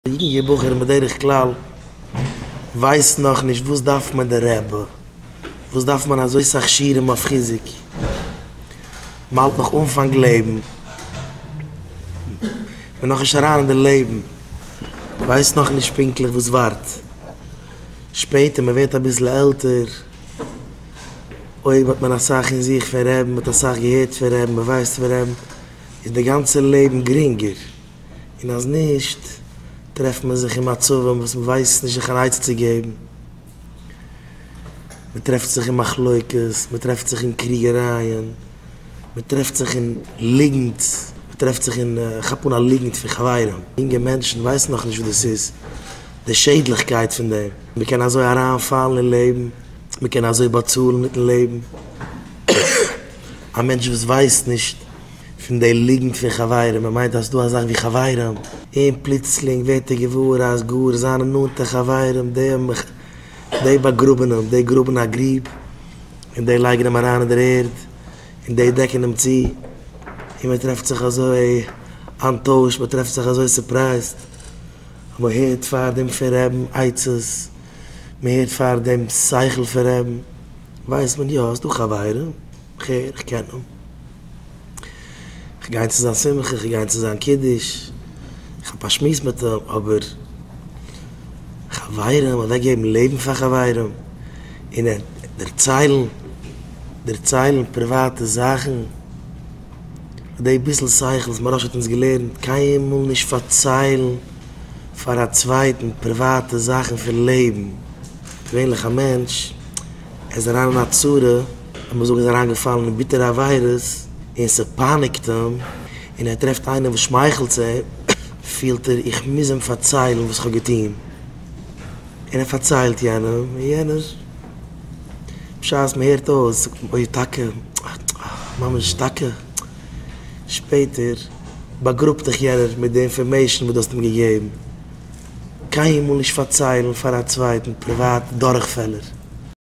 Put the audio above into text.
יונגע בחורים בדרך כלל ווייסן נאך נישט וואס דארף מען די רבי, וואס דארף מען אזוי סאך שיעורים אויף חיזוק, מען האלט נאך אנפאנג לעבן, מען איז נאכנישט אריין אין די לעבן, מען ווייסט נאכנישט פונקטליך וואס ווארט, שפעטער מען ווערט אביסל עלטער, אויב האט מען אסאך אין זיך פון רעבן, מען האט אסאך געהערט פון רעבן, מען ווייסט פון רעבן, איז די גאנצע לעבן גרינגער. און אז נישט, טרעפט מען זיך אין מצבים וואס מען ווייסט נישט זיך אן עצה צו געבן, מען טרעפט זיך אין מחלוקת, מען טרעפט זיך אין קריגערייען, מען טרעפט זיך אין ליגנטס, מען טרעפט זיך אין כאפן אן א ליגנט פון חברים. יונגע מענטשן ווייסן נאכנישט וואס דאס איז, די שעדליכקייט פון דעם, מען קען אזוי אריינפאלן אין לעבן, מען קען אזוי באצאלן מיטן לעבן, א מענטש וואס ווייסט נישט פון די ליגנט פון חברים, ער מיינט אז ס'דא אזאך ווי חברים, און פלוצלינג ווערט ער געוואר אז גאר זיינע נאנטע חברים די האבן מיך, די באגראבן אים, די גראבן א גריב, און די לייגן אים אריין אין דער ערד, און די דעקן אים צו, און מען טרעפט זיך אזוי אנטוישט, מען טרעפט זיך אזוי סורפרייזט, אז מען הערט פארדעם פון רעבן עצות, מען הערט פארדעם שכל פון רעבן, ווייסט מען יא, ס'דא חברים. כ'הער, איך קען אים. כ'גיי צו זיין שמחה, כ'גיי צו זיין קידוש, כ'האב א שמועס מיט אים, אבער חברים, אוועקגעבן לעבן פאר חברים, און דערציילן, דערציילן פריוואטע זאכן, די ביסל שכל וואס מוהרא"ש האט אונז געלערנט, קיינמאל נישט פארציילן פאר א צווייטן פריוואטע זאכן פון לעבן. געווענליך א מענטש, ער איז אריין אין א צרה, לאמיר זאגן ער איז אריינגעפאלן אין ביטערע עבירות, און ס'פייניגט אים, און ער טרעפט איינעם וואס שמייכלט צו אים, פילט ער איך מוז אים פארציילן וואס כ'האב געטון, און ער פארציילט יענעם, און יענער, בשעת מ'הערט אויס, זאגט מען אוי טאקע, ממש טאקע, שפעטער באגראבט דיך יענער מיט די אינפארמעישן וואס דו האסט אים געגעבן. קיינמאל נישט פארציילן פאר א צווייטן פריוואט דורכפעלער.